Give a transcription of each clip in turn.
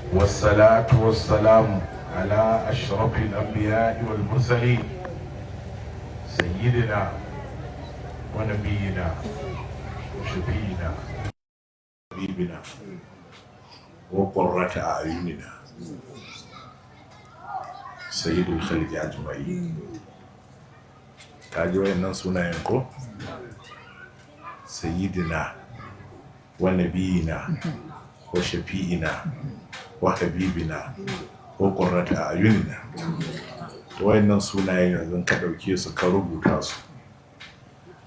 والصلاة والسلام على أشرف الأنبياء والمرسلين سيدنا ونبينا وشفينا حبيبنا وقرة أعيننا سيد الخلق أجمعين. Kaji wayannan sunayen ko? سيدنا ونبينا وشفيعنا وحبيبنا وقرة أعيننا. Wayannan sunayen yanzu ka ɗauke su, ka rubuta su,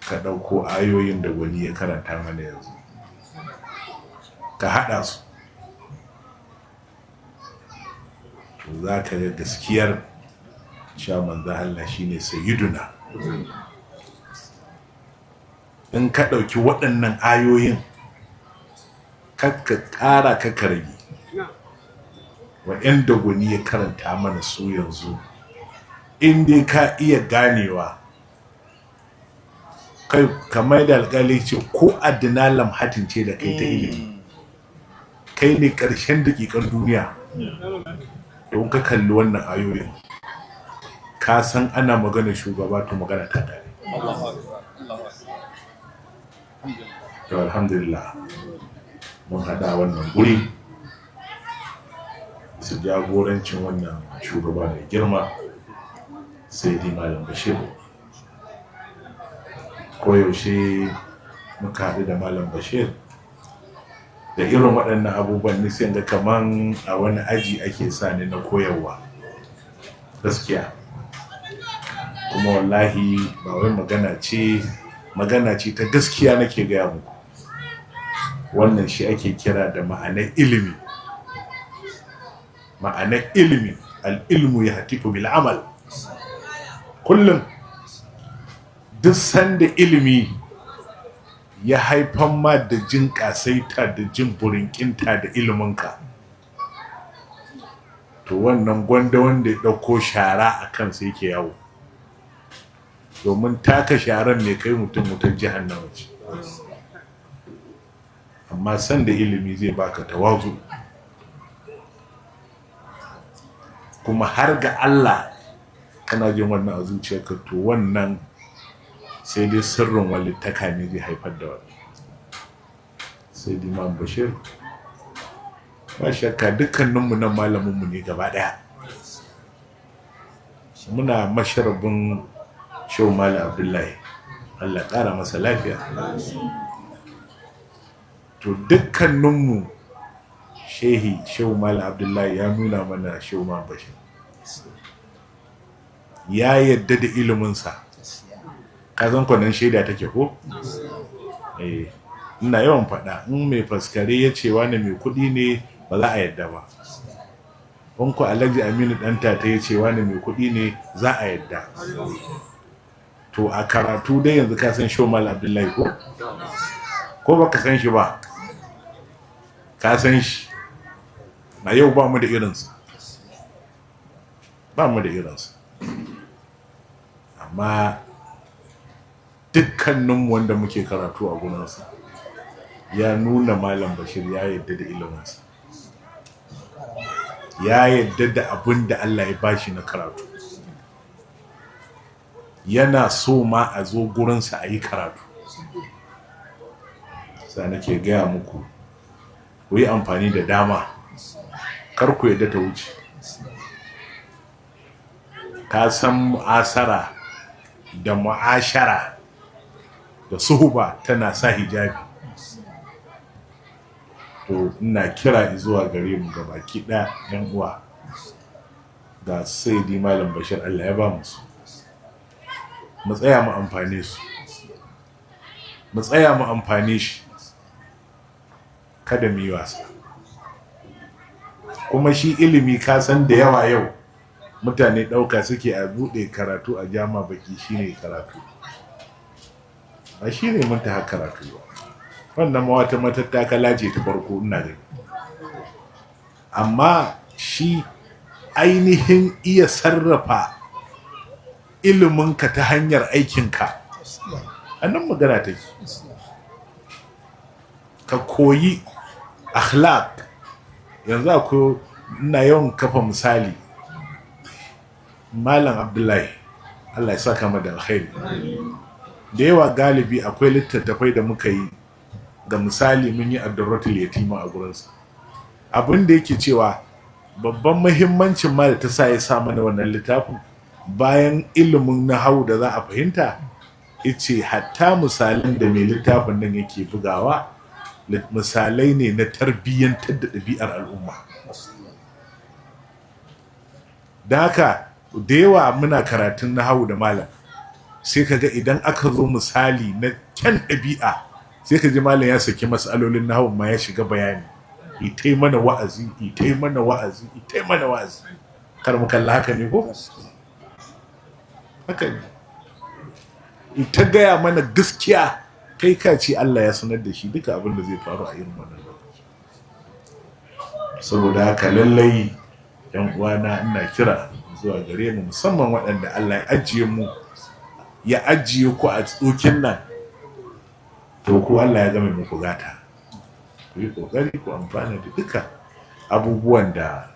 ka ɗauko ayoyin da wani ya karanta mana yanzu, ka haɗa su, to za ka ga gaskiyar cewa manzo Allah shine sayyiduna. In ka ɗauki waɗannan ayoyin, kakka ƙara, kakka rage, wa'yanda gwani ya karanta mana su yanzu, in dai ka iya ganewa, kai kamar da alƙali ce ko أدنى لمحة ce da kai ta ilimi, kai ne ƙarshen daƙiƙan duniya. Don ka kalli wannan ayoyin, ka san ana magana shugaba, to magana ta kare. To alhamdulillah, mun haɗa wannan guri su jagorancin wannan shugaba mai girma, sai dai Malam Bashir. Koyaushe muka haɗu da Malam Bashir da irin waɗannan abubuwan, ni sai ga kaman a wani aji ake sa ni na koyarwa gaskiya. Kuma wallahi ba wai magana ce, magana ce ta gaskiya nake gaya muku. Wannan shi ake kira da ma'anar ilimi. Ma'anar ilimi, العلم يهتف بالعمل. Kullum duk sanda ilimi ya haifan ma da jin kasaita da jin burinkinta da iliminka, to wannan gwanda wanda ya ɗauko shara a kansa yake yawo, domin taka sharan mai kai mutum wutar jahannama ce. Amma sanda ilimi zai baka tawazu, kuma har ga Allah kana jin wannan a zuciyarka, to wannan sai dai sirrin walittaka ne zai haifar da wannan. Sai dai Imam Bashir, ba shakka dukkaninmu nan malaminmu ne gaba ɗaya. Muna masharabin Shehu Malam Abdullahi, Allah ƙara masa lafiya. To dukkaninmu shehi Shehu Malam Abdullahi ya nuna mana Shehu Malam Bashir, ya yadda da iliminsa. Ka san kwanan shaida take ko? Eh, ina yawan faɗa, in mai faskare ya ce wani mai kuɗi ne, ba za a yadda ba. In ku Alhaji Aminu ɗanta ta ya ce wani mai kuɗi ne, za a yadda. To a karatu dai yanzu ka san Shehu Malam Abdullahi ko? Ko baka san shi ba? Ka san shi. A yau ba mu da irinsa, ba mu da irinsa. Amma dukkaninmu wanda muke karatu a gurinsa, ya nuna Malam Bashir ya yadda da iliminsa, ya yadda da abin da Allah ya bashi na karatu, yana so ma a zo gurinsa a yi karatu. Sa nake gaya muku, ku yi amfani da dama, kar ku yadda ta wuce. Ka san mu'asara da mu'ashara da suhuba tana sa hijabi. To ina kira zuwa gare mu baki ɗaya, yan uwa, ga Saidi Malam Bashir, Allah ya ba mu su, mu tsaya mu amfane su, mu tsaya mu amfane shi, kada mu yi wasa. Kuma shi ilimi, ka san da yawa yau mutane ɗauka suke a buɗe karatu a jama baki shine karatu. Ba shi ne muntaha karatu ba. Wannan ma wata matattakala ce ta farko ina gani. Amma shi ainihin iya sarrafa iliminka ta hanyar aikinka, a nan magana take. Ka koyi akhlaq. Yanzu akwai, ina yawan kafa misali, Malam Abdullahi, Allah ya saka mu da alkhairi. Da yawa galibi akwai littattafai da muka yi, da misali mun yi Addurratul Yatima a gurinsa. Abin da yake cewa babban muhimmancin ma da ta sa ya sa mana wannan littafin, bayan ilimin nahawu da za a fahimta, ice hatta misalan da mai littafin nan yake bugawa misalai ne na tarbiyyantar da ɗabi'ar al'umma. Da haka da yawa muna karatun nahawu da malam, sai ka ga idan aka zo misali na kyan ɗabi'a, sai ka ji malam ya saki matsalolin nahawun ma ya shiga bayani, itai mana wa'azi, itai mana wa'azi, itai mana wa'azi. Kar mu kalla haka ne ko haka ne, ita gaya mana gaskiya, kai ka ce Allah ya sanar da shi duka abin da zai faru a irin wannan lokaci. Saboda haka lallai yan uwana, ina kira zuwa gare mu, musamman waɗanda Allah ya ajiye mu, ya ajiye ku a tsokin nan, to ku Allah ya game muku gata, ku yi kokari ku amfana da duka abubuwan da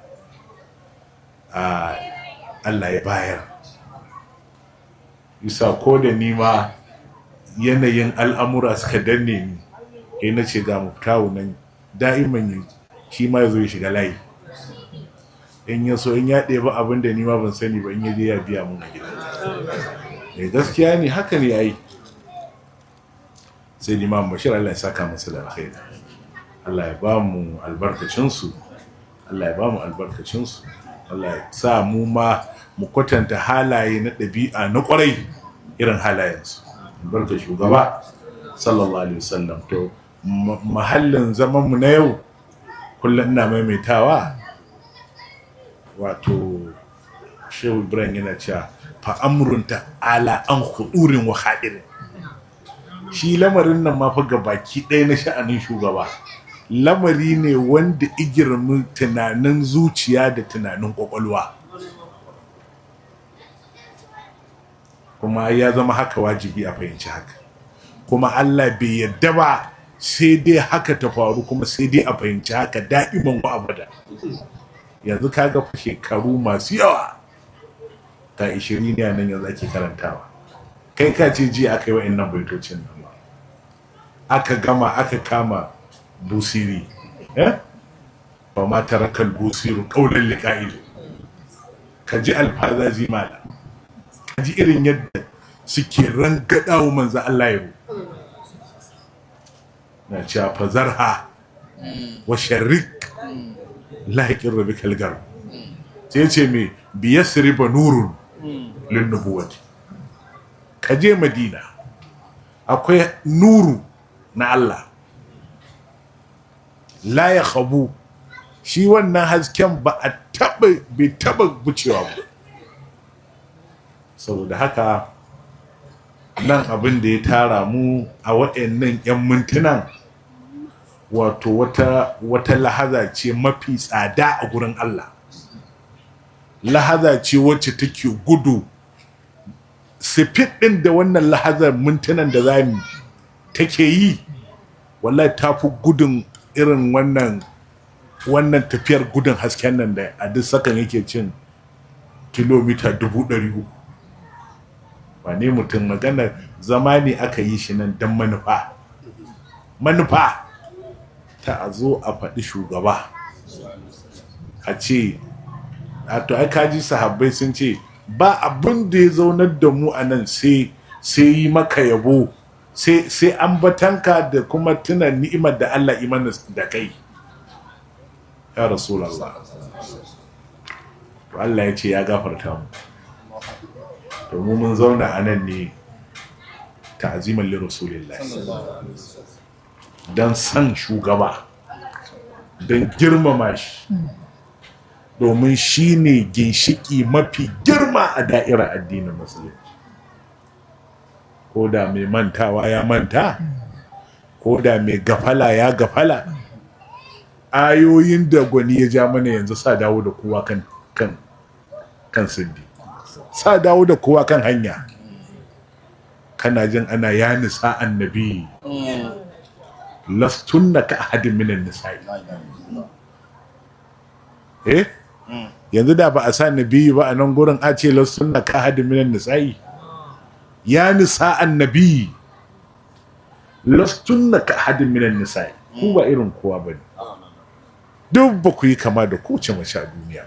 Allah ya bayar. Isa ko da ni ma yanayin al'amura suka danne ni, eh, na ce ga Muftawu nan da'iman, shi ma ya zo ya shiga layi, in ya so in ya ɗebi abin da ni ma ban sani ba, in ya je ya biya mun a gida. Eh, gaskiya ne, haka ne ai. Sai Imam Bashir, Allah ya saka masa da alkhairi, Allah ya ba mu albarkacin su, Allah ya ba mu albarkacin su, Allah ya sa mu ma mu kwatanta halaye na ɗabi'a na ƙwarai irin halayensu, albarkar shugaba sallallahu alaihi wasallam. To mahallin zaman mu na yau, kullum ina maimaitawa, wato Shehu Ibrahim yana cewa fa amrun ta'ala an khudurin wa khadirin. Shi lamarin nan ma fa baki ɗaya na sha'anin shugaba lamari ne wanda igirmi tunanin zuciya da tunanin kwakwalwa, kuma ya zama haka wajibi a fahimci haka. Kuma Allah bai yadda ba sai dai haka ta faru, kuma sai dai a fahimci haka da'iman wa abada. Yanzu kaga shekaru masu yawa ta 20 ne nan yanzu ake karantawa, kai ka ce ji aka yi wa'annan baitocin nan ba, aka gama aka kama Busiri, eh ba ma tarakal Busiru qaulan liqa'il. Ka ji alfazazi mala, ka ji irin yadda suke rangadawa manzo Allah yau na cewa fazarha wa sharrik lahiqin rabbikal gar, sai ce me biyasriba nurun lin nubuwati. Ka je Madina akwai nuru na Allah la ya khabu, shi wannan hasken ba a taba bai taba bucewa ba. Saboda haka nan abin da ya tara mu a waɗannan 'yan mintunan, wato wata lahaza ce mafi tsada a gurin Allah, lahaza ce wacce take gudu sifit ɗin da wannan lahazar mintunan da zamu take yi, wallahi ta fi gudun irin wannan tafiyar gudun hasken nan da a duk sakan yake cin kilomita 300,000. Wane mutum, magana zama ne aka yi shi nan don manufa, manufa ta a zo a faɗi shugaba, a ce a to ai kaji sahabbai sun ce ba abin da ya zaunar da mu a nan sai yi maka yabo, sai ambatanka da kuma tuna ni'imar da Allah imana da kai ya Rasulallah. To Allah ya ce ya gafarta mu, to mu mun zauna a nan ne ta'aziman li Rasulillah, don san shugaba, don girmama shi, domin shi ne ginshiki mafi girma a da'ira addinin musulunci. Ko da mai mantawa ya manta, ko da mai gafala ya gafala, ayoyin da gwani ya ja mana yanzu sa dawo da kowa kan kan kan sindi, sa dawo da kowa kan hanya. Kana jin ana ya nisa annabi lastunna ka ahadin minan nisa'i. Eh, yanzu da ba a sa nabiyu ba a nan gurin, a ce lastunna ka ahadin minan nisa'i? Ya nisa annabi, lastunna ka ahadin minan nisa'i, ku ba irin kowa bane, duk ba ku yi kama da kowace mace a duniya.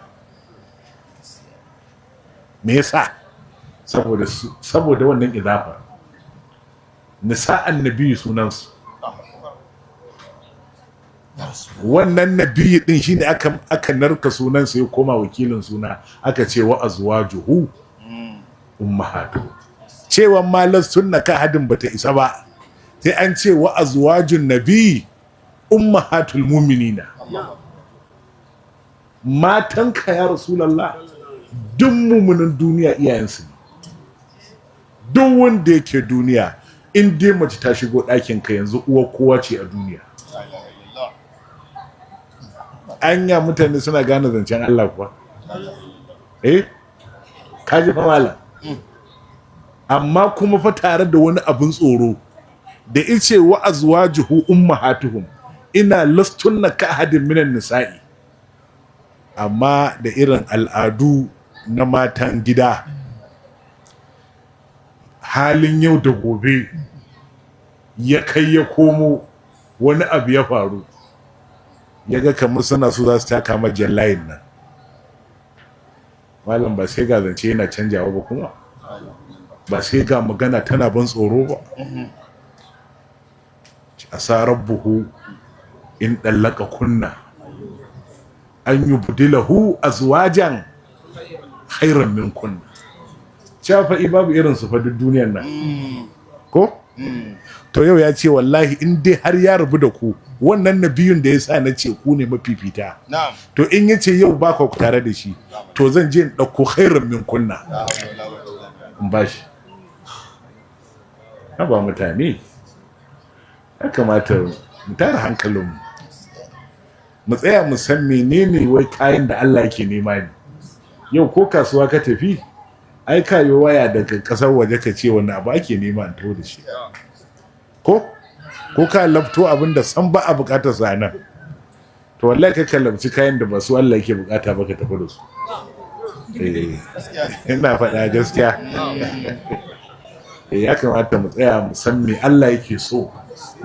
Me yasa? Saboda wannan idafa, nisa annabi sunansu. Wannan nabi din shine aka narka sunansa ya koma wakilin suna, aka ce wa azwajuhu ummahatu. Cewan ma lastunna ka ahadin bata isa ba, sai an ce wa azwajun nabi ummahatul mu'minina. Matanka ya Rasulallah, duk mummunan duniya iyayensu ne. Duk wanda yake duniya, in dai mace ta shigo ɗakin ka yanzu, uwa kowa ce a duniya. Anya mutane suna gane zancen Allah kuwa? Eh, kaji fa malam. Amma kuma fa tare da wani abin tsoro da ice wa azwajuhu ummahatuhum, ina lastunna ka ahadin minan nisa'i, amma da irin al'adu na matan gida, halin yau da gobe ya kai ya komo, wani abu ya faru, ya ga kamar suna so za su taka majiyar layin nan. Malam, ba sai ga zance yana canjawa ba, kuma ba sai ga magana tana ban tsoro ba. Asa rabbuhu in dallaka kunna an yubdilahu azwajan khairan min kunna. Shafa'i babu irin su fa duk duniyar nan ko. To yau ya ce wallahi in dai har ya rabu da ku, wannan nabiyun da ya sa na ce ku ne mafifita, to in ya ce yau ba ku tare da shi, to zan je in ɗauko khairan min kunna in ba shi. Ba mutane, ya kamata mu tara hankalinmu, mu tsaya mu san menene wai kayan da Allah yake nema ne. Yau ko kasuwa ka tafi, ai ka yi waya daga kasar waje ka ce wani abu ake nema in taho da shi, ko ka lafto abin da san ba a bukatar sa nan. To wallahi ka kallabci kayan da ba su Allah yake bukata ba ka tafi da su. Eh, ina faɗa gaskiya. Ya kamata mu tsaya mu san me Allah yake so,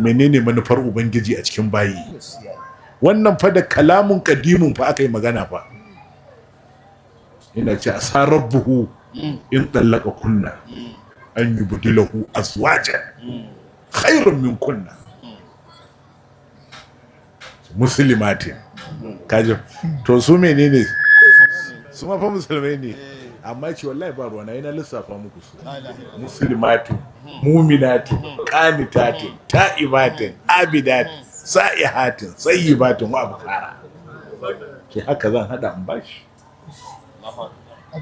menene manufar Ubangiji a cikin bayi. Wannan fa da kalamun kadimun fa aka yi magana fa. Ina ce asa rabbuhu in dallaka kunna an yubdilahu azwajan khairun min kunna muslimatin. Kaji, to su menene? Su ma fa musulmai ne, amma ce wallahi ba ruwana, yana lissafa muku su: muslimatu, muminatu, qanitatin, ta'ibatin, abidatin, sa'ihatin, sayyibatin wa abkara. Ke haka zan hada in bashi,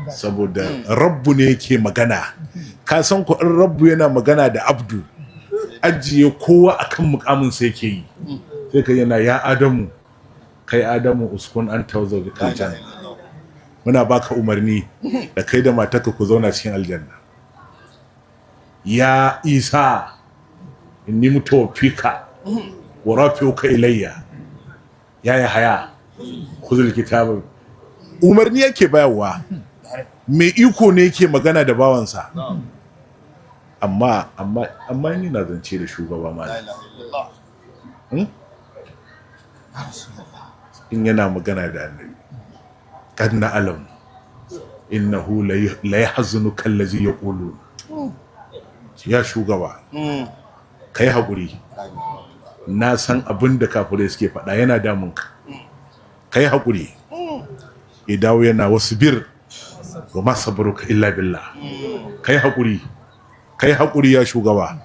saboda Rabbu ne yake magana. Ka san ku in Rabbu yana magana da abdu, ajiye kowa akan mukamin sai yake yi. Sai ka yana ya Adamu, kai Adamu, uskun anta wa zawjuka janna, muna baka umarni da kai da matarka ku zauna cikin aljanna. Ya Isa, inni mutawaffika wa rafi'uka ilayya. Ya Yahaya, khudhul kitaba. Umarni yake bayarwa, mai iko ne yake magana da bawansa. Amma ni na zance da shugaba ma, In yana magana da annabi, qad na'lam innahu la yahzunuka allazi yaqulun. Ya shugaba, kai haƙuri, na san abin da kafirai suke faɗa yana damunka, kai haƙuri. Ya dawo yana wasbir wa ma sabruka illa billah. Kai haƙuri, kai haƙuri ya shugaba,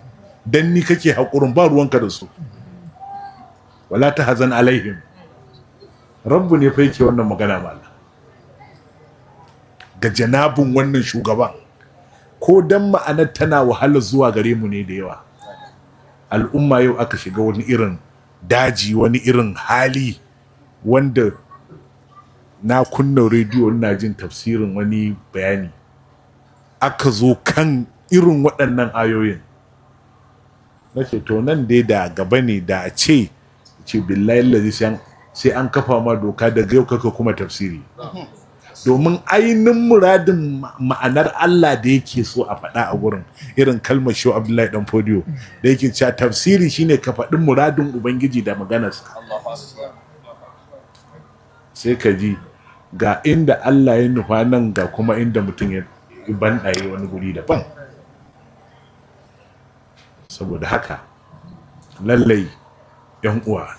dan ni kake haƙurin, ba ruwanka da su. Wala tahzan alaihim. Rabbu ne fa yake wannan magana mallam ga janabin wannan shugaban. Ko dan ma'anar tana wahala zuwa gare mu ne da yawa. Al'umma yau aka shiga wani irin daji, wani irin hali, wanda na kunna rediyo ina jin tafsirin wani bayani, aka zo kan irin waɗannan ayoyin. Na ce to nan dai da gaba ne da a ce billahi lazi. Sai an kafa ma doka daga yau kaka kuma tafsiri, domin ainihin muradin ma'anar Allah da yake so a faɗa a gurin, irin kalmar Shehu Abdullahi Dan Fodiyo da yake cewa tafsiri shine ka faɗi muradin Ubangiji da maganarsa. Sai ka ji ga inda Allah ya nufa nan, ga kuma inda mutum ya banɗaye wani guri daban. Saboda haka lallai yan uwa,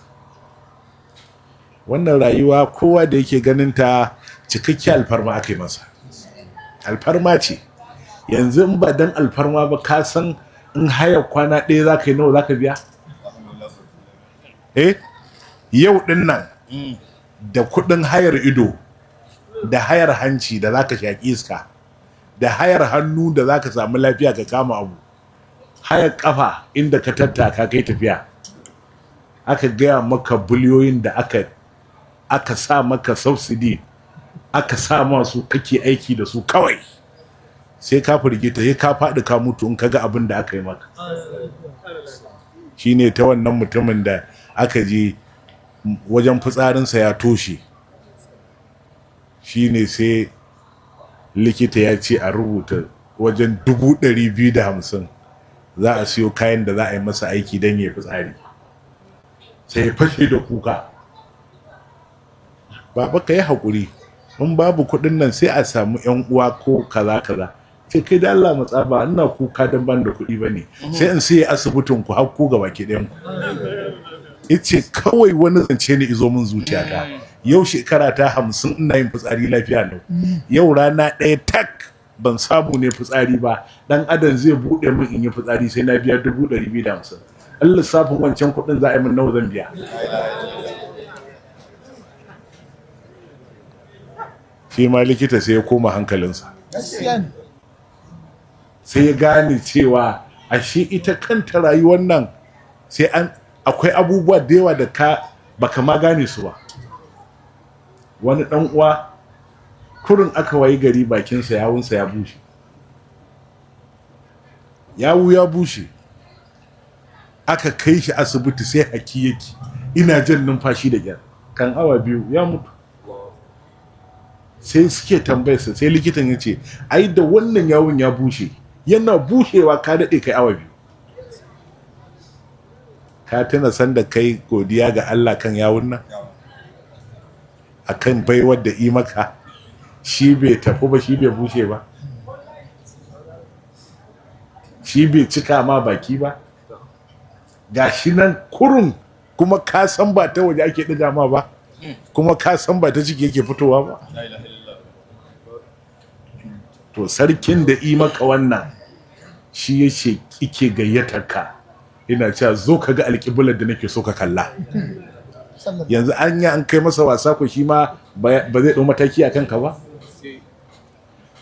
wannan rayuwa kowa da yake ganin ta cikakken alfarma aka yi masa, alfarma ce. Yanzu in ba dan alfarma ba, ka san in haya kwana ɗaya za ka yi, nawa za ka biya? Eh, yau ɗin nan da kuɗin hayar ido, da hayar hanci da za ka shaƙi iska, da hayar hannu da za ka samu lafiya ka kama abu, hayar ƙafa inda ka tattaka kai tafiya, aka gaya maka biliyoyin da aka sa maka subsidy, aka sa masu kake aiki da su kawai, sai ka firgita, sai ka faɗi ka mutu in ka ga abin da aka yi maka. Shine ta wannan mutumin da aka je wajen fitsarinsa ya toshe, shine sai likita ya ce a rubuta wajen 250,000 za a siyo kayan da za a yi masa aiki don ya fitsari. Sai ya fashe da kuka. "Baba, ka yi haƙuri, in babu kuɗin nan sai a samu yan uwa ko kaza kaza." Sai, "Kai da Allah matsa, ba ina kuka don ban da kuɗi bane, sai in sai asibitin ku har ku ga baki ɗayan ku." Yace kawai wani zance ne izo min zuciyata, yau shekara ta 50 ina yin fitsari lafiya lau, yau rana ɗaya tak ban samu ne fitsari ba, dan adam zai buɗe min in yi fitsari sai na biya 250,000. An lissafin wancan kuɗin za a yi min, nawa zan biya? Shi ma likita sai ya koma hankalinsa, sai ya gane cewa ashe ita kanta rayuwar nan sai an akwai abubuwa da yawa da ka baka ma gane su ba. Wani dan uwa kurin aka wayi gari bakinsa yawunsa ya bushe, yawu ya bushe. Aka kai shi asibiti, sai haki yake, ina jan numfashi da kyar, kan awa 2 ya mutu. Sai suke tambayarsa, sai likitan ya ce ai da wannan yawun ya bushe, yana bushewa ka daɗe kai awa 2. Ka tuna sanda kai godiya ga Allah kan yawun nan, akan baiwar da yi maka, shi bai tafi ba, shi bai bushe ba, shi bai cika ma baki ba, ga shi nan kurun, kuma ka san ba ta waje ake ɗiga ma ba, kuma ka san ba ta ciki yake fitowa ba. To sarkin da yi maka wannan shi yace ike gayyatar ka, ina cewa zo ka ga alƙiblar da nake so ka kalla. Yanzu an yi an kai masa wasa ko shi ma ba zai ɗau mataki a kanka ba.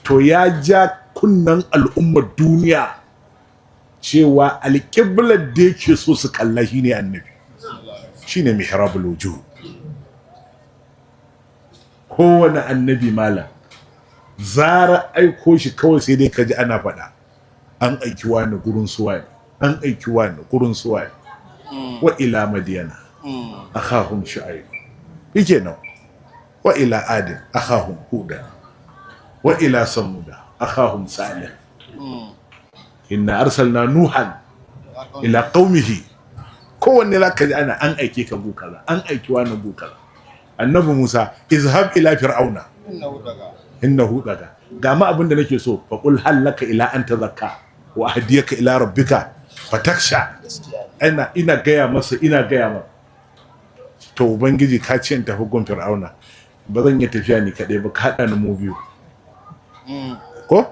To ya ja kunnan al'ummar duniya cewa alƙiblar da yake so su kalla shine annabi, shine mihrabul wujuh. Kowane annabi malam zara aiko shi kawai sai dai kaji ana faɗa an aiki wani gurin suwa ne, an aiki wani gurin suwa ne, wa ila madiyana akhahum shu'aib, yake nan, wa ila adin akhahum huda, wa ila samuda akhahum salih, inna arsalna nuhan ila qaumihi. Kowanne zaka ji ana an aike ka gu kaza, an aiki wani gu kaza. Annabi Musa, izhab ila fir'auna innahu daga. Ga ma abin da nake so, fa qul hal laka ila an tazakka wa ahdiyaka ila rabbika fataksha. Ina gaya masa, ina gaya masa, to ubangiji ka ce in tafi gun fir'auna, ba zan iya tafiya ni kaɗai ba, ka haɗa ni mu biyu ko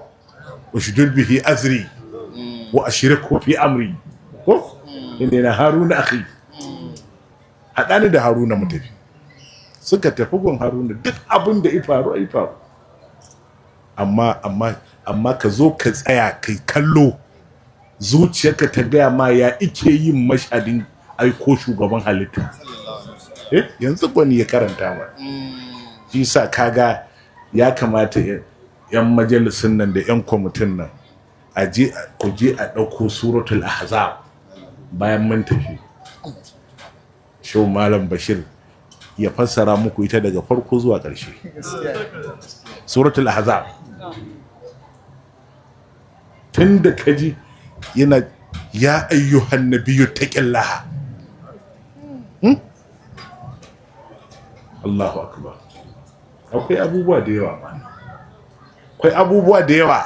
ushdud bihi azri wa ashriku fi amri ko inda na haruna akhi, haɗa ni da haruna mu tafi. Suka tafi gun haruna, duk abin da ya faru ya faru. Amma amma amma ka zo ka tsaya kai kallo, zuciyarka ta gaya ma ya ike yin mashadin aiko shugaban halitta. Yanzu gwani ya karanta ma shi sa kaga ya kamata yan majalisun nan da yan kwamitin nan a je ku je a ɗauko suratul ahzab bayan mun tafi. Shehu Malam Bashir Ya fassara muku ita daga farko zuwa ƙarshe. Suratul Ahzab, tun da kaji yana "Ya ayyuhan nabiyyu taqillaha." Allahu akbar! Akwai abubuwa da yawa ma, akwai abubuwa da yawa.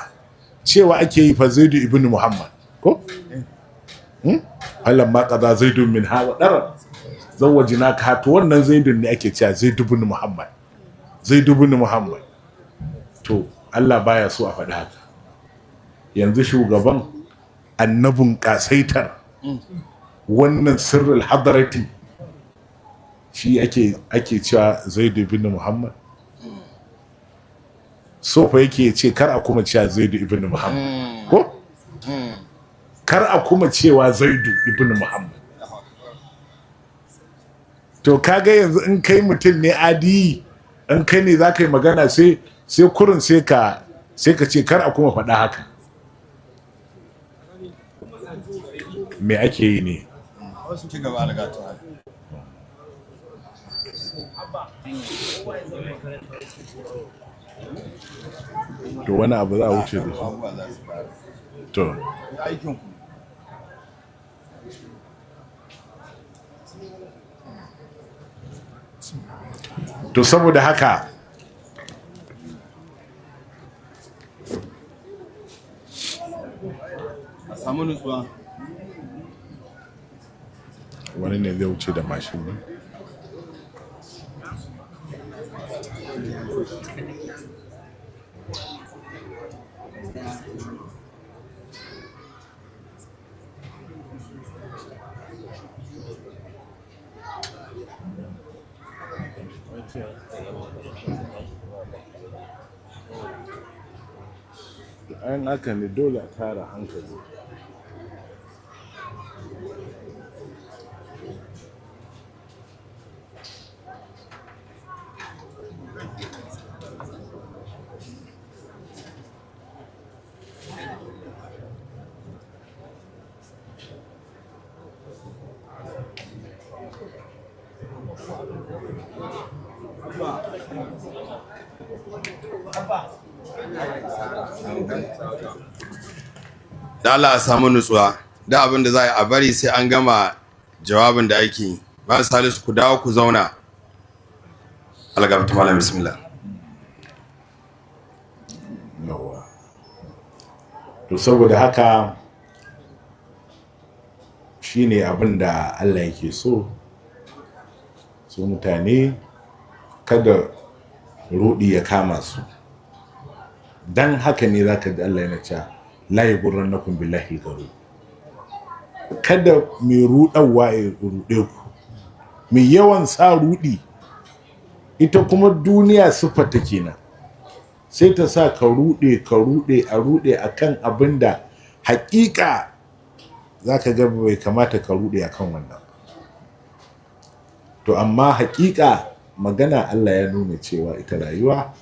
Cewa ake yi fa Zaidu ibn Muhammad ko? "Falamma qada Zaidun minha wadaran zawwajnaka." To wannan Zaidun ne ake cewa Zaidu ibn Muhammad, Zaidu ibn Muhammad. To Allah baya so a faɗi haka. Yanzu shugaban annabin kasaitar wannan sirrul hadarati shi ake cewa Zaidu ibn Muhammad. So fa yake ce kar a kuma cewa Zaidu ibn Muhammad, ko kar a kuma cewa Zaidu ibn Muhammad. To kaga yanzu in kai mutum ne adi, in kai ne za ka yi magana, sai kurin sai ka ce kar a kuma faɗa haka. Me ake yi ne? Ci gaba, algatu. To wani abu za a wuce da shi. Abubuwa za su fara. To. Aikin ku. To saboda haka A samu nutsuwa. Wani ne zai wuce da mashin ne? An haka ne dole a tara hankali. Da Allah a samu nutsuwa. Da abin da za a yi, a bari sai an gama jawabin da ake yi. Ba Salisu, ku dawo ku zauna. Algabta malam, bismillah. Yawa, to saboda haka shine abin da Allah yake so su mutane, kada rudi ya kama su. Dan haka ne zaka ji Allah yana cewa "La yughurrannakum billahi gharur". Kada mai rudawa ya rude ku, mai yawan sa rudi. Ita kuma duniya siffata kenan, sai ta sa ka rude, ka rude, a rude akan abin da hakika zaka ga bai kamata ka rude akan wannan. To amma hakika magana, Allah ya nuna cewa ita rayuwa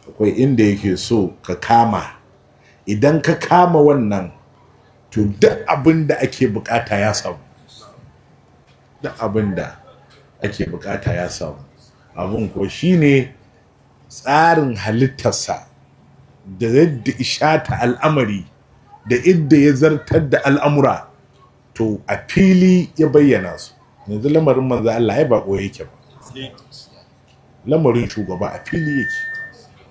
akwai inda yake so ka kama. Idan ka kama wannan, to duk abin da ake bukata ya samu, duk abin da ake bukata ya samu. Abin ko shine tsarin halittarsa da yadda ishata al'amari da idda ya zartar da al'amura, to a fili ya bayyana su. Yanzu lamarin manzo Allah ya ba yake ba, lamarin shugaba a fili yake.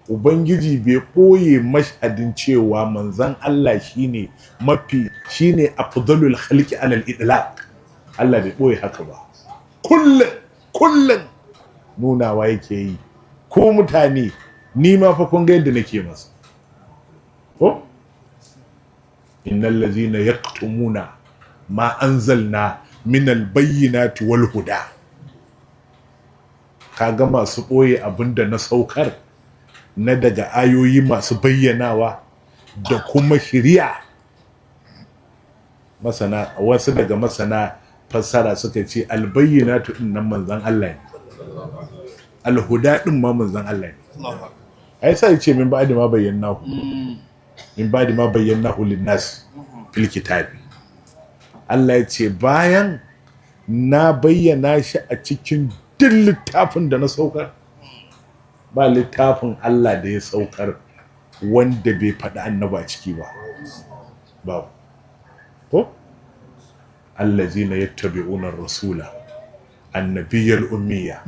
Ubangiji bai ɓoye mashhadin cewa manzan Allah shine mafi, shine afdalul khalqi alal idlaq. Allah bai ɓoye haka ba. Kullum kullum nunawa yake yi, ko mutane, ni ma fa kun ga yadda nake masa ko? "Innal ladzina yaktumuna ma anzalna minal bayyinati wal huda." Kaga masu ɓoye abinda na saukar na daga ayoyi masu bayyanawa da kuma shiriya. Masana, wasu daga masana fassara suka ce albayyinatu din nan manzon Allah ne, alhuda din ma manzon Allah ne. Ai sai ce "min ba'di ma bayyanahu, min ba'di ma bayyanahu linnas fil kitabi". Allah ya ce bayan na bayyana shi a cikin Duk littafin da na saukar, ba littafin Allah da ya saukar wanda bai faɗi annaba a ciki ba, babu. Ko allazina yattabi'una ar-rasula annabiyyal ummiya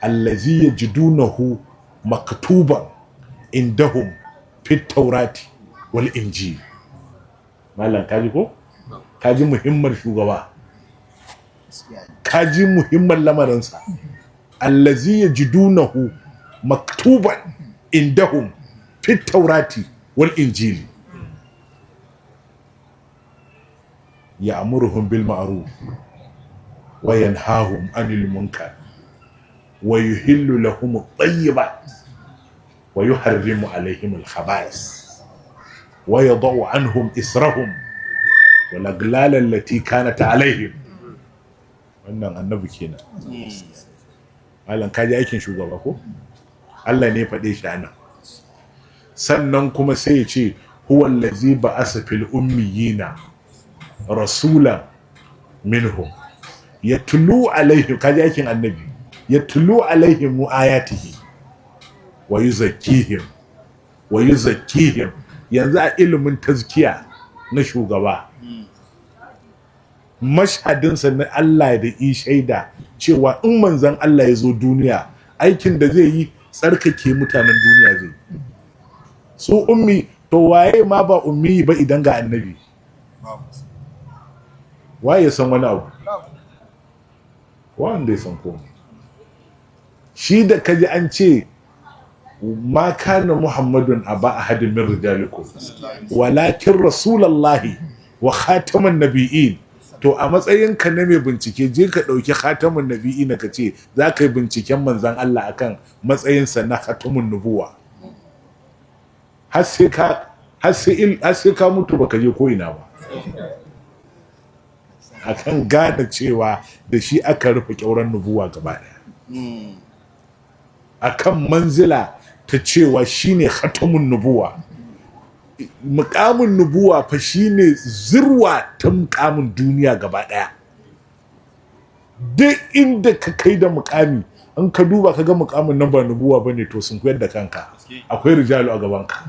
allazi yajidunahu maktuban indahum fit taurati wal injil. Malam, kaji ko? Kaji muhimmar shugaba, kaji muhimman lamarinsa. Allazi yajidunahu maktuban indahum fit taurati wal injil ya'muruhum bil ma'ruf wa yanhahum 'anil munkar wa yuhillu lahum at-tayyibat wa yuharrimu 'alayhim al-khaba'is wa yada'u 'anhum israhum wal aghlal allati kanat 'alayhim. Wannan annabi kenan. Malam, kaji aikin shugaba ko? Allah ne faɗe shi anan. Sannan kuma sai ya ce huwa allazi ba'asa fil ummiyina rasulan minhum yatlu alaihim, kaji aikin annabi, yatlu alaihim ayatihi wa yuzakkihim wa yuzakkihim. Yanzu a ilimin tazkiya na shugaba, mashhadinsa na Allah da yi shaida cewa in manzon Allah ya zo duniya, aikin da zai yi tsarkake mutanen duniya zai yi. Su ummi to waye ma ba ummi ba idan ga annabi? Waye ya san wani abu? Wanda ya san komai shi da kaji an ce ma kana Muhammadun aba ahadin min rijalikum walakin rasulallahi wa khataman nabiyyin. To a matsayin ka na mai bincike, je ka ɗauki khatamun nabiyyin ka ce za ka yi binciken manzon Allah akan matsayinsa na khatamun nubuwa, har sai ka mutu baka je ko ina ba, akan gane cewa da shi aka rufe kyauran nubuwa gaba daya, akan manzila ta cewa shine khatamun nubuwa. Mukamin nubuwa fa shine zirwa ta mukamin duniya gaba daya. Duk inda ka kai da mukami, in ka duba ka ga mukamin nan ba nubuwa bane, to sun koyar da kanka akwai rijalu a gabanka.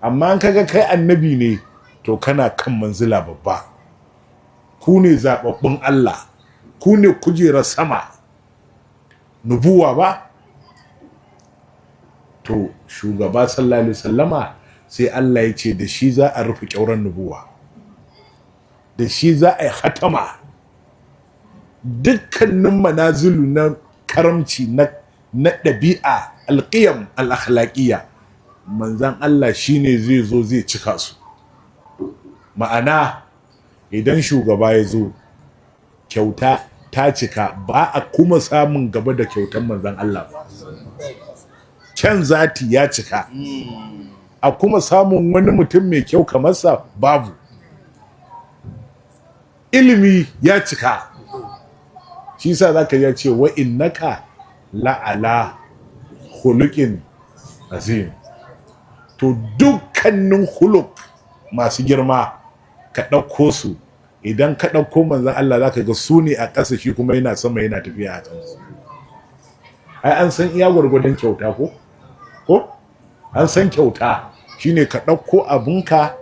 Amma in kaga kai annabi ne, to kana kan manzila babba. Ku ne zababbun Allah, ku ne kujerar sama, nubuwa ba. To shugaba sallallahu alaihi wasallama sai Allah ya ce da shi za a rufe kyauran nubuwa, da shi za a yi hatama dukkanin manazilu na karamci na ɗabi'a, alƙiyam al-akhlaqiyya. Manzan Allah shine zai zo zai cika su. Ma'ana idan shugaba ya zo, kyauta ta cika, ba a kuma samun gaba da kyautan manzan Allah ba. Kyan zati ya cika, a kuma samun wani mutum mai kyau kamar sa babu. Ilimi ya cika, shi sa zaka ya ce wa innaka la'ala khuluqin azim. To dukkanin khuluq masu girma ka ɗauko su, idan ka ɗauko manzan Allah zaka ga su ne a ƙasa, shi kuma yana sama yana tafiya a kansu. Ai an san iya gwargwadon kyauta ko? Ko? An san kyauta shine ka ɗauko abinka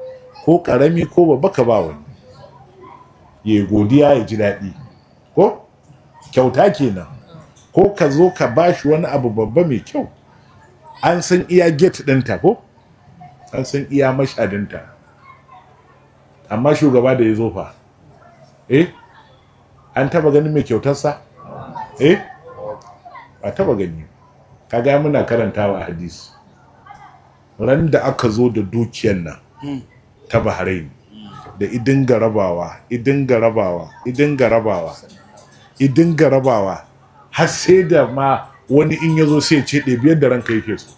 ko ƙarami ko babba ka ba wani, ya godiya ya ji daɗi. Ko? Kyauta kenan. Ko ka zo ka bashi wani abu babba mai kyau, an san iya gate ɗinta ko? An san iya mashadinta. Amma shugaba da ya zo fa, an taba ganin mai kyautarsa? Ba taba gani. Kaga muna karantawa a hadisi, ran da aka zo da dukiyar nan ta Bahrain, da idinga rabawa idinga rabawa idinga rabawa idinga rabawa, har sai da ma wani in ya zo sai ya ce ɗebi yadda ranka yake so,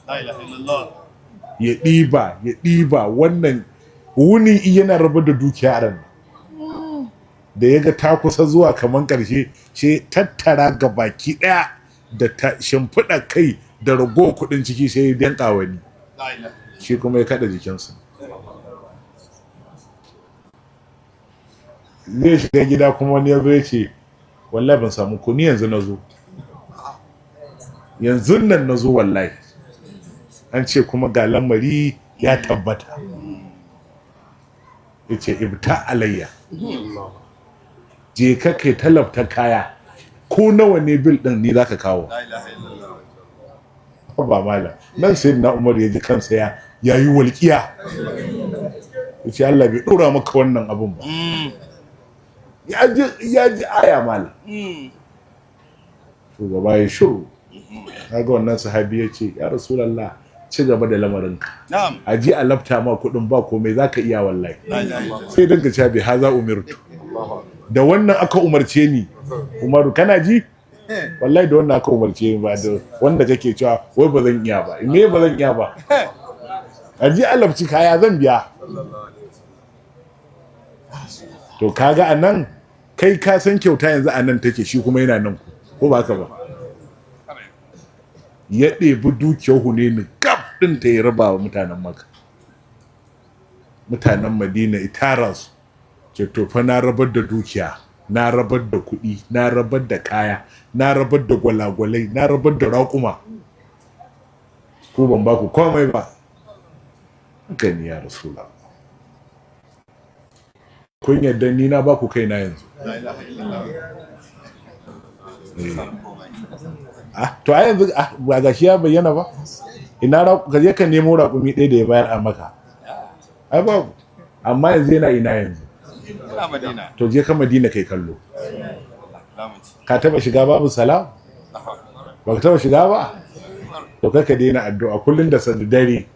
ya ɗiba ya ɗiba. Wannan wuni yana raba da dukiya a ran da ya ga ta kusa zuwa kaman ƙarshe, ce tattara ga baki ɗaya da ta shimfiɗa kai da rago kuɗin ciki, sai ya danƙa wani, shi kuma ya kaɗa jikinsa zai shiga gida. Kuma wani ya zo ya ce Wallahi ban samu ko ni yanzu nazo, yanzu nan nazo wallahi. An ce kuma ga lamari ya tabbata. Yace ibta alayya, je ka kai talabta kaya, ko nawa ne bil din ni zaka kawo. Ba mala nan sai na Umar ya ji kansa ya yayi walƙiya. Yace Allah bai dora maka wannan abun ba. Ya ji aya mala. Shugaba ya shiru. Kaga wannan sahabi ya ce ya Rasulullah, ci gaba da lamarinka. Na'am. A ji a lafta ma kuɗin ba komai zaka iya wallahi. Sai dinka cewa bi haza umirtu. Da wannan aka umarce ni. Umaru kana ji? Wallahi da wannan aka umarce ni, ba da wanda kake cewa wai ba zan iya ba. Me ba zan iya ba? A ji a lafci kaya zan biya. To kaga anan kai ka san kyauta yanzu anan take, shi kuma yana nan ko ba haka ba? Ya ɗebi dukiyar Hunainu gab ɗin ta ya raba wa mutanen Makka. Mutanen Madina itara su ce to fa na rabar da dukiya, na rabar da kuɗi, na rabar da kaya, na rabar da gwalagwalai, na rabar da raƙuma, ko ban ba ku komai ba. Gani ya Rasulullah, kun yarda ni na ba ku kaina yanzu. To a yanzu ba ga shi ya bayyana ba. Ina ka je ka nemo raƙumi ɗaya da ya bayar a maka. Ai babu. Amma yanzu yana ina yanzu. To je ka Madina kai kallo. Ka taba shiga babu salam? Ba ka taba shiga ba? To kai ka daina addu'a kullum da dare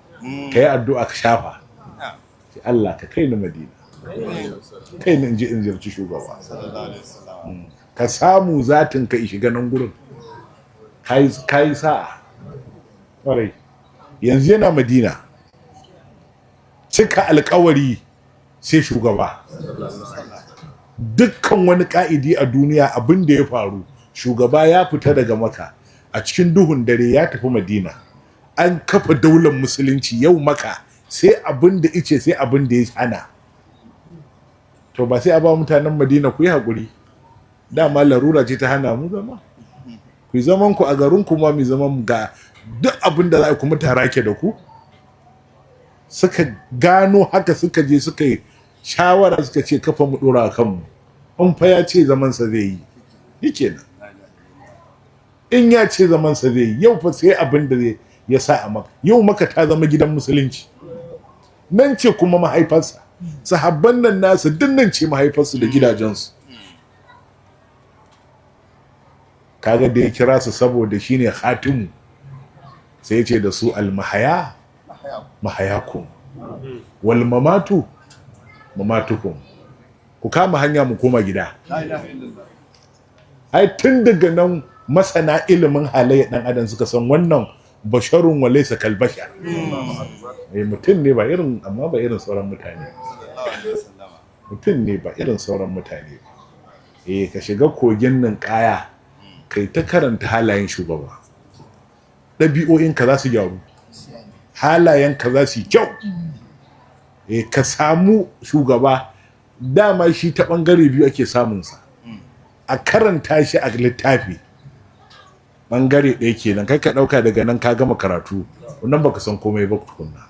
ka yi addu'a ka shafa. Allah ka kai ni Madina. Kai ni in je in ziyarci shugaba. Ka samu zatin ka shiga nan gurin. Ka yi sa'a. Ƙwarai. Yanzu yana Madina. Cika alkawari sai shugaba. Dukkan wani ka'idi a duniya abin da ya faru, shugaba ya fita daga Maka a cikin duhun dare ya tafi Madina. An kafa daular musulunci yau Maka sai abin da ice sai abin da ya hana. To ba sai a ba mutanen Madina ku yi haƙuri. Dama larura ce ta hana mu zama. Ku zaman ku a garin ku ma mu zaman ga duk abin da za ku mutara ke da ku. Suka gano haka suka je suka yi shawara suka ce kafa mu dora kanmu. In fa ya ce zaman sa zai yi, shikenan. In ya ce zaman sa zai yi, yau fa sai abin da zai ya sa a Maka. Yau Maka ta zama gidan musulunci. Nan ce kuma mahaifarsa. Sahabban nan nasu duk nan ce mahaifarsu da gidajensu. Kaga da ya kira su saboda shine khatimu, sai ya ce da su almahaya mahayakum wal mamatu mamatukum, ku kama hanya mu koma gida. Ai tun daga nan masana ilimin halayya dan adam suka san wannan basharun wa laysa kal bashar. Mutum ne ba irin, amma ba irin sauran mutane. Mutum ne ba irin sauran mutane. Ka shiga kogin nan kaya kai ta karanta halayen shugaba, ɗabi'o'inka za su gyaru, halayenka za su yi kyau. Ka samu shugaba, dama shi ta ɓangare biyu ake samunsa. A karanta shi a littafi ɓangare ɗaya kenan, kai ka ɗauka daga nan ka gama karatu, wannan baka san komai ba tukunna.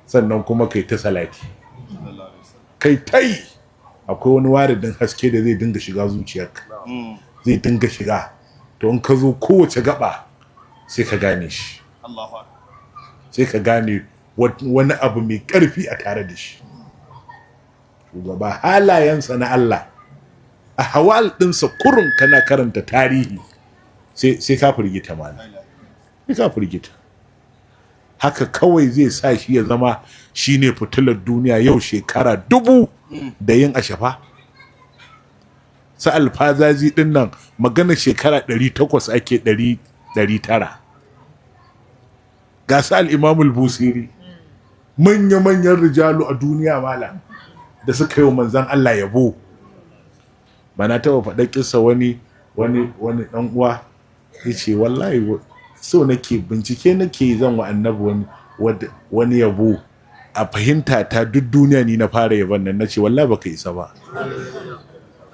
Sannan kuma kai ta salati, kai ta yi. Akwai wani waridin haske da zai dinga shiga zuciyarka, zai dinga shiga. To in ka zo kowace gaba sai ka gane shi, sai ka gane wani abu mai ƙarfi a tare da shi. Shugaba halayensa na Allah a hawal ɗinsa kurun kana karanta tarihi sai ka firgita mana, sai ka firgita. Haka kawai zai sa shi ya zama shine fitilar duniya yau shekara 1000 da yin ashafa. Sa alfazazi din nan magana shekara 800 ake 900. Ga su al-Imamul Busiri, manya-manyan rijalu a duniya mala da suka yi wa manzan Allah yabo. Ba na taɓa faɗa kissa wani ɗan uwa yace wallahi so nake bincike nake zan wa annabi wani yabo a fahimta ta duk duniya ni na fara yabon nan. Nace wallahi baka isa ba.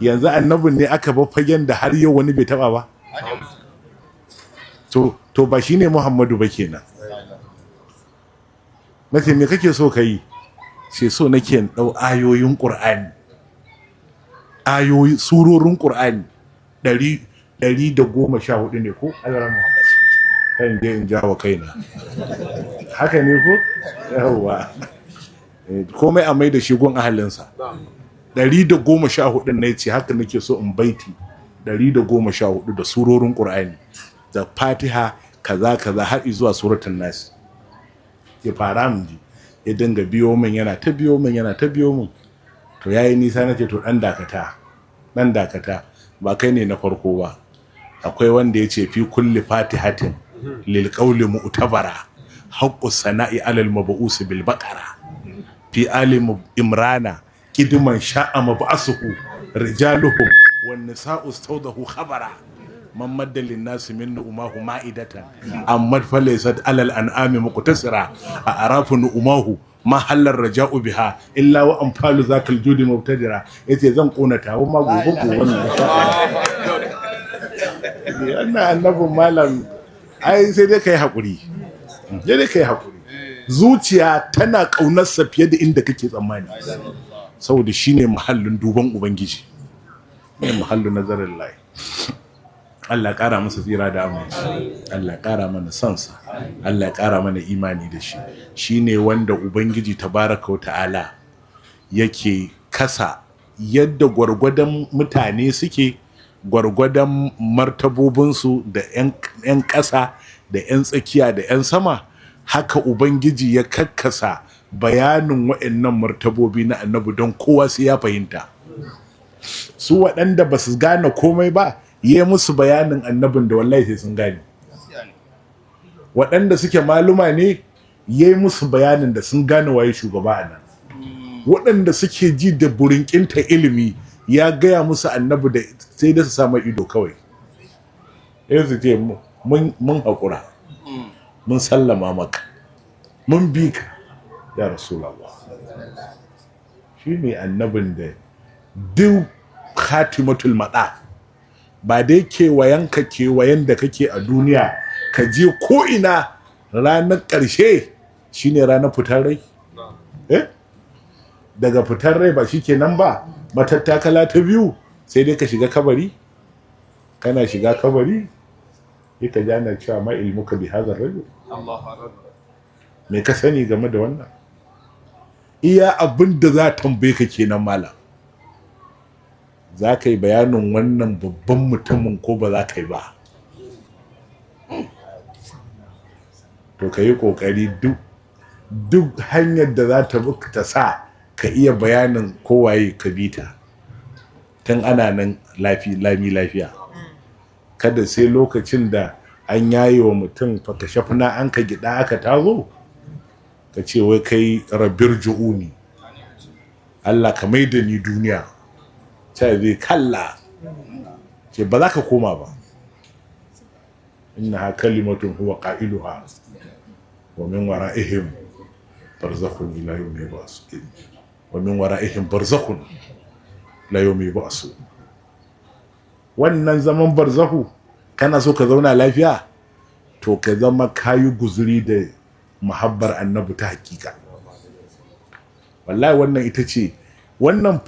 Yanzu annabin ne aka bar fagen da har yau wani bai taba ba. To ba shine Muhammadu ba kenan. Nace me kake so ka yi? Ce so nake in dau ayoyin Qur'ani, ayoyi surorin Qur'ani 114 ne ko alarama kan je in jawo kaina haka ne ko yawwa. Komai a mai da shi gun ahalinsa. 114 ne ce haka nake so in baiti 114 da surorin Qur'ani da Fatiha kaza kaza har zuwa suratul Nas. Ya fara mun ji, ya dinga biyo min, yana ta biyo min, yana ta biyo min. To yayi nisa, nace to dan dakata, dan dakata, ba kai ne na farko ba. Akwai wanda yace fi kulli fatihatin lil qawli mu'tabara haqqu sana'i alal mab'us bil baqara fi ali imrana kidiman sha'a mab'asuhu rijaluhum wan nisa'u stawdahu khabara man madda lin nasi min umahu ma'idatan amma falaysat alal an'ami muqtasira a arafu umahu ma hallar raja'u biha illa wa amfalu zakal judi mubtadira. Yace zan kona tawo ma gobe gobe ne. Wannan annabin malam ai sai dai kai hakuri, sai dai kai hakuri. Zuciya tana kaunarsa fiye da inda kake tsammani, saboda shine muhallin duban ubangiji, ne muhallin nazarin lahi. Allah ƙara masa tsira da aminci, Allah ƙara mana sansa, Allah ƙara mana imani da shi. Shine wanda ubangiji tabaraka wa ta'ala yake kasa yadda gwargwadon mutane suke, gwargwadon martabobinsu da 'yan ƙasa da 'yan tsakiya da 'yan sama. Haka ubangiji ya kakkasa bayanin waɗannan martabobi na annabi don kowa sai ya fahimta. Su waɗanda ba su gane komai ba, yi musu bayanin annabin da wallahi sai sun gane. Waɗanda suke maluma ne, yi musu bayanin da sun gane waye shugaba a nan. Waɗanda suke ji da burinkinta ilimi, ya gaya musu annabi da sai da su samu ido kawai. Sai su ce mun haƙura, mun sallama maka, mun bi ka ya Rasulallah. Shi ne annabin da duk khatimatul maɗa ba dai kewayenka kewayen da kake a duniya ka je ko'ina, ranar ƙarshe shine ranar fitar rai. Daga fitar rai ba shikenan ba, matattakala ta biyu sai dai ka shiga kabari. Kana shiga kabari sai ka ji ana cewa ma ilmuka bi hadha rajul, me ka sani game da wannan? Iya abin da za tambaye ka kenan malam. Za ka yi bayanin wannan babban mutumin ko ba za ka yi ba? To ka yi ƙoƙari duk hanyar da za ta ta sa ka iya bayanin kowaye ka bi ta tun ana nan lami lafiya. Kada sai lokacin da an yaye wa mutum fakashafna an ka gida aka tazo ka ce wai kai rabbir ju'uni, Allah ka maida ni duniya. Sai zai kalla ce ba za ka koma ba. Innaha kalimatun huwa qailuha wa min wara'ihim barzakhun ila yawmi yub'asun, wa min wara'ihim barzakhun ila yawmi yub'asun. Wannan zaman barzahu, kana so ka zauna lafiya, to ka zama kayi guzuri da muhabbar annabi ta hakika. Wallahi wannan ita ce wannan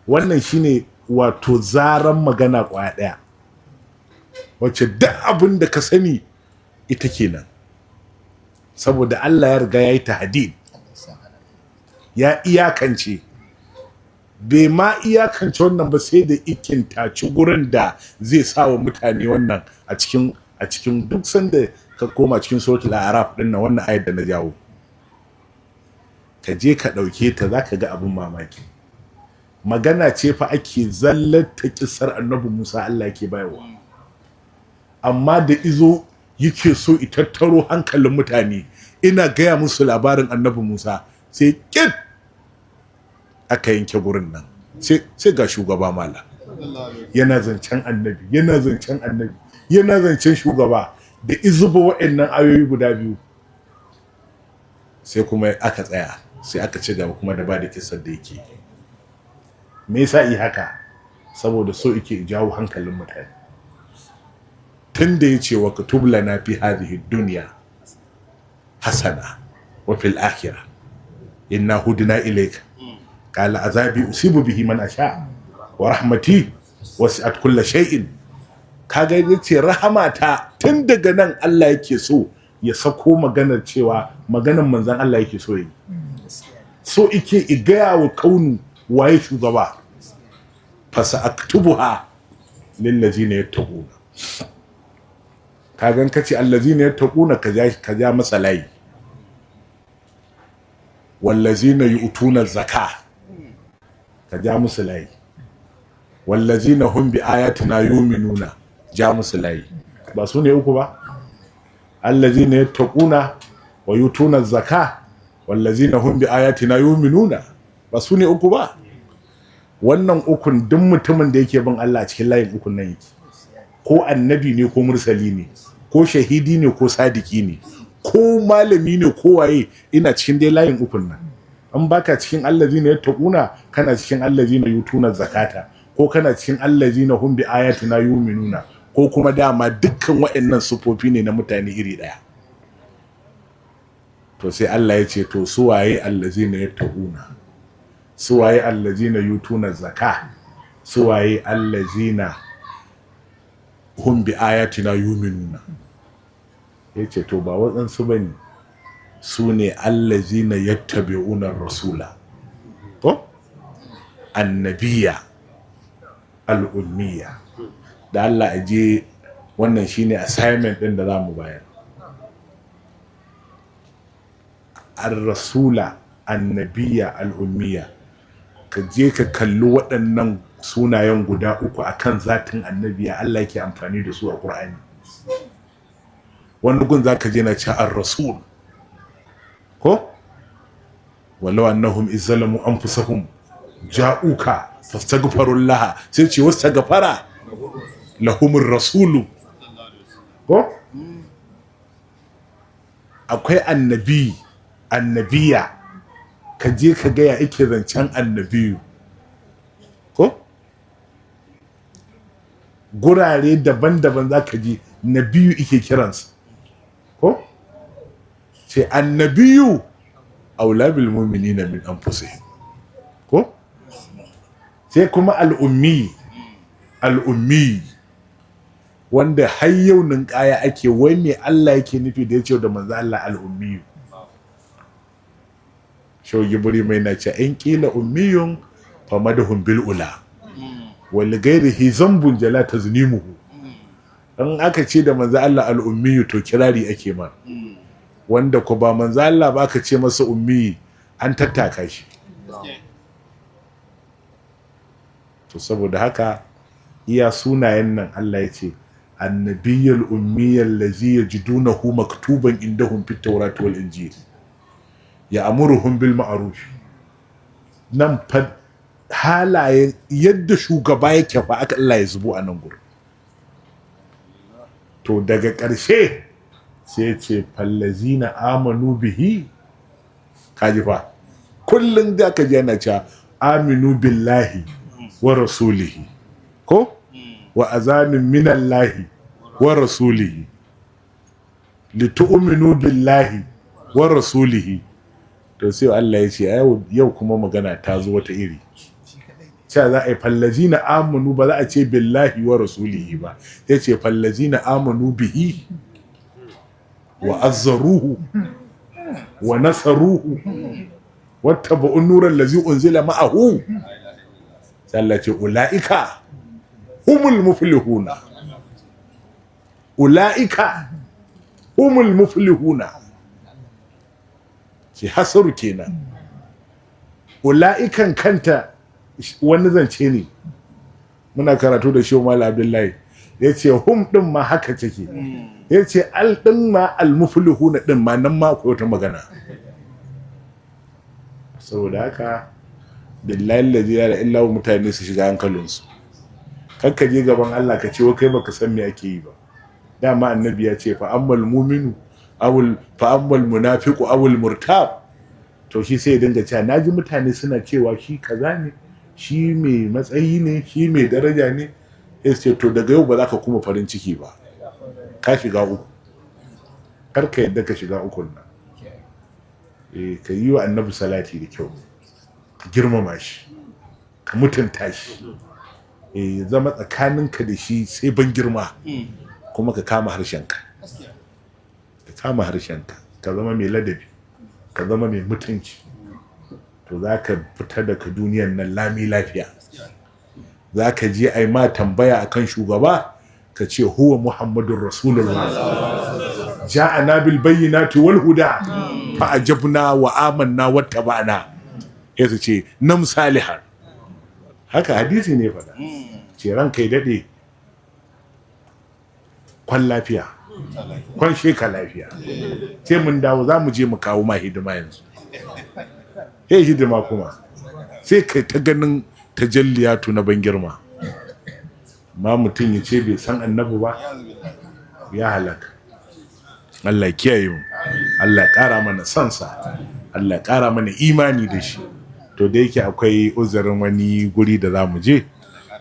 wannan shine wato zaran magana kwaya daya wacce duk abin da ka sani ita kenan. Saboda Allah ya riga ya yi tahdid, ya iyakance. Bai ma iyakance wannan ba sai da ikin taci gurin da zai sa wa mutane wannan a cikin duk sanda ka koma cikin suratul A'raf din nan, wannan ayar da na jawo, ka je ka dauke ta, zaka ga abin mamaki. Magana ce fa ake zallata kisar annabi Musa Allah yake bayarwa, amma da izo yake so i tattaro hankalin mutane, ina gaya musu labarin annabi Musa, sai kit aka yanke gurin nan, sai ga shugaba mala yana zancen annabi, yana zancen annabi, yana zancen shugaba. Da izuba waɗannan ayoyi guda biyu, sai kuma aka tsaya, sai aka ci gaba kuma da ba da kisar da yake. Me yasa yi haka? Saboda so yake jawo hankalin mutane. Tun da ya ce wa katub lana fi hadhihi dunya hasana wa fil akhirah inna hudna ilayka qala azabi usibu bihi man asha wa rahmati wasi'at kulla shay'in. Kaga yace rahamata, tun daga nan Allah yake so ya sako maganar cewa maganar manzon Allah yake so yi, so yake igaya wa kaunu waye shugaba. Fasa aktubuha lillazina yattaquna. Kagan kace allazina yattaquna, ka ja masa layi. Wallazina yu'tuna zaka, ka ja musu layi. Wallazina hum bi ayatina yu'minuna, ja musu layi. Ba su ne uku ba? Allazina yattaquna wa yutuna zaka wallazina hum bi ayatina yu'minuna, ba su ne uku ba? Wannan ukun duk mutumin da yake bin Allah a cikin layin ukun nan yake, ko annabi ne, ko mursali ne, ko shahidi ne, ko sadiki ne, ko malami ne, ko waye, ina cikin dai layin ukun nan. An baka cikin allazina yattaquna, kana cikin allazina yutuna zakata, ko kana cikin allazina hum bi ayatina yu'minuna, ko kuma dama dukkan waɗannan sufofi ne na mutane iri ɗaya. To sai Allah ya ce to su waye allazina yattaquna, su waye allazina yutuna zaka, su waye allazina hum bi ayatina yu'minuna? Yace to ba waɗansu bane, su ne allazina yattabi'una rasula ko annabiya al'ummiya. Da Allah aje wannan shine assignment din da zamu bayar. Ar-rasula annabiya al'ummiya, ka je ka kalli waɗannan sunayen guda uku akan zatin annabiya Allah yake amfani da su a Qur'ani. Wani gun zaka je na ce ar-rasul ko walau annahum izzalamu anfusahum ja'uka fastaghfirullah, sai ce wastaghfara lahumur rasulu. Ko akwai annabi annabiya, ka je ka ga ya yake zancen annabiyu. Ko gurare daban-daban za ka ji nabiyu ike kiransa. Ko ce annabiyu aula bil mu'minina min anfusihim. Ko sai kuma al'ummi, al'ummi wanda har yau ninkaya ake, wai me Allah yake nufi da ya ce da manzo Allah al'ummi? Shau Gibri mai na ce in kila ummiyun fa madahum bil ula wal ghairihi zambun jala taznimuhu. In aka ce da manzo Allah al'ummi to kirari ake ma wanda ko ba manzo Allah ba aka ce masa ummi, an tattaka shi. To saboda haka iya sunayen nan Allah ya ce annabiyul ummiyal ladzi yajidunahu maktuban indahum fit tawrati wal injil ya'muruhum bil ma'ruf. Nan fa halayen yadda shugaba yake fa aka Allah ya zubo a nan gurin. To daga ƙarshe sai ce fallazina amanu bihi. Kaji fa kullum da ka ji yana cewa aminu billahi wa rasulihi ko wa azanin minallahi wa rasulihi litu'minu billahi wa rasulihi. To sai Allah ya ce yau kuma magana ta zo wata iri, cewa za a yi fallazina amanu, ba za a ce billahi wa rasulihi ba, sai ce fallazina amanu bihi wa azzaruhu wa nasaruhu wattaba'u nuran lazi unzila ma'ahu. Sai Allah ce ula'ika humul muflihuna, ula'ika humul muflihuna. Ce hasaru kenan. Ula'ikan kanta wani zance ne muna karatu da shi Malam Abdullahi ya ce hum din ma haka take, ya ce al din ma al muflihuna din ma nan ma akwai wata magana. Saboda haka billahi allazi la ilaha illa hu, mutane su shiga hankalinsu. Kakka je gaban Allah ka ce wai kai baka san me ake yi ba. Dama annabi ya ce fa ammal mu'minu awul fa ammal munafiqu awul murtab. To shi sai ya dinga cewa naji mutane suna cewa shi kaza ne, Shi mai matsayi ne, shi mai daraja ne. Sai su ce, to daga yau ba za ka kuma farin ciki ba, ka shiga uku. Kar ka yadda ka shiga ukun nan. Eh, ka yi wa Annabi salati da kyau, ka girmama shi, ka mutunta shi, eh, zama tsakaninka da shi sai ban girma. Kuma ka kama harshenka, ka kama harshenka, ka zama mai ladabi, ka zama mai mutunci. To za ka fita daga duniyan nan lami lafiya. Za ka je a yi ma tambaya akan shugaba, ka ce huwa Muhammadun Rasulullah, ja'ana bil bayyinati wal huda, fa ajabna wa amanna wattaba'na. Sai su ce nam salihan. Haka hadisi ne faɗa. Ce ranka ya daɗe, kwan lafiya, kwan sheka lafiya, sai mun dawo, za mu je mu kawo ma hidima yanzu. Sai hidima kuma sai kai ta ganin tajalliyatu na ban girma. Ma mutum ya ce bai san Annabi ba, ya halaka. Allah ya kiyaye mu, Allah ya ƙara mana sansa, Allah ya ƙara mana imani da shi. To da yake akwai uzurin wani guri da za mu je,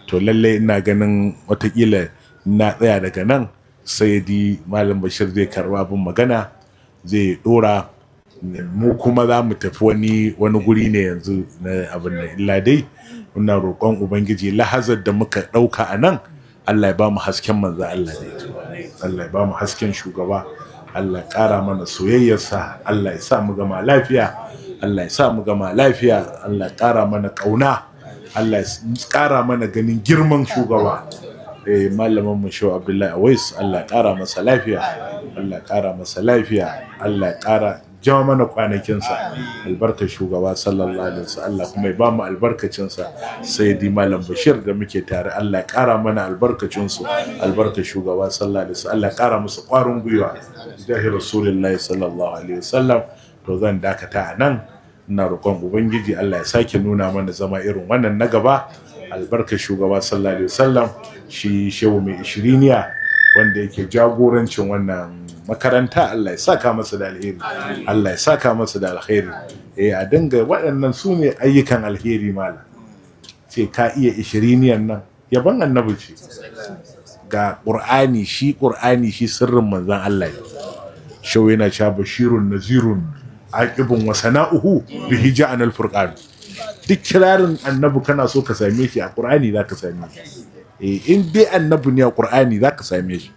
to lallai ina ganin watakila na tsaya daga nan, sai di Malam Bashir zai karɓa abin magana, zai ɗora. Mu kuma za mu tafi wani guri ne yanzu na abin nan. Illa dai muna roƙon Ubangiji, lahazar da muka ɗauka a nan, Allah ya ba mu hasken manzo Allah da ita, Allah ya ba mu hasken shugaba, Allah ya ƙara mana soyayyarsa, Allah ya sa mu gama lafiya, Allah ya sa mu gama lafiya, Allah ya ƙara mana ƙauna, Allah ya ƙara mana ganin girman shugaba. Eh, malamin mu Shehu Abdullahi Awais, Allah ya ƙara masa lafiya, Allah ya ƙara masa lafiya, Allah ya ƙara jawo mana kwanakinsa, albarkar shugaba sallallahu alaihi wasallam. Allah kuma ya ba mu albarkacinsa. Sai di Malam Bashir da muke tare, Allah ya ƙara mana albarkacinsu, albarkar shugaba sallallahu alaihi wasallam. Allah ya ƙara musu ƙwarin gwiwa, jahi Rasulullahi sallallahu alaihi wasallam. To zan dakata a nan. Ina roƙon Ubangiji Allah ya sake nuna mana zama irin wannan na gaba, albarkar shugaba sallallahu alaihi wasallam. Shi shehu mai ishiriniya wanda yake jagorancin wannan makaranta, Allah ya saka masa da alheri, Allah ya saka masa da alheri. Eh, a dinga waɗannan su ne ayyukan alheri. Malam ce ka iya ishiriniyan nan, yaban Annabi ce. Ga Ƙur'ani, shi Ƙur'ani shi sirrin manzon Allah ne. Shau yana cewa bashirun nazirun aqibun wa sana'uhu bihi ja'anal furqan. Duk kirarin Annabi kana so ka same shi a Ƙur'ani, zaka same shi. Eh, in dai Annabi ne, a Ƙur'ani zaka same shi.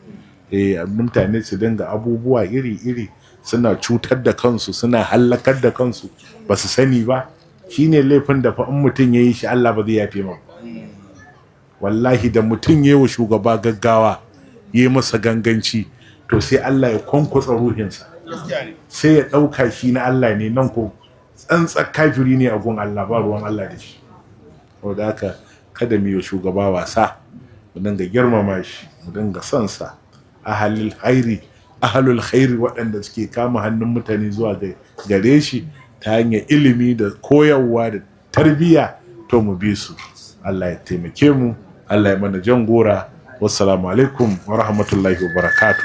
Eh, mutane su dinga abubuwa iri-iri, suna cutar da kansu, suna hallakar da kansu, ba su sani ba. Shine laifin da fa in mutum ya yi shi, Allah ba zai yafe ma. Wallahi da mutum ya yi wa shugaba gaggawa, ya yi masa ganganci, to sai Allah ya kwankwatsa ruhinsa, sai ya ɗauka shi na Allah ne. Nan ko tsantsar kafiri ne a gun Allah, ba ruwan Allah da shi. Saboda haka kada mu yi wa shugaba wasa, mu dinga girmama shi, mu dinga son sa. Ahalul khairi, ahalul khairi, waɗanda suke kama hannun mutane zuwa gare shi ta hanyar ilimi da koyarwa da tarbiyya, to mu bi su. Allah ya taimake mu, Allah ya mana jan gora. Wassalamu alaikum wa rahmatullahi wa barakatuh.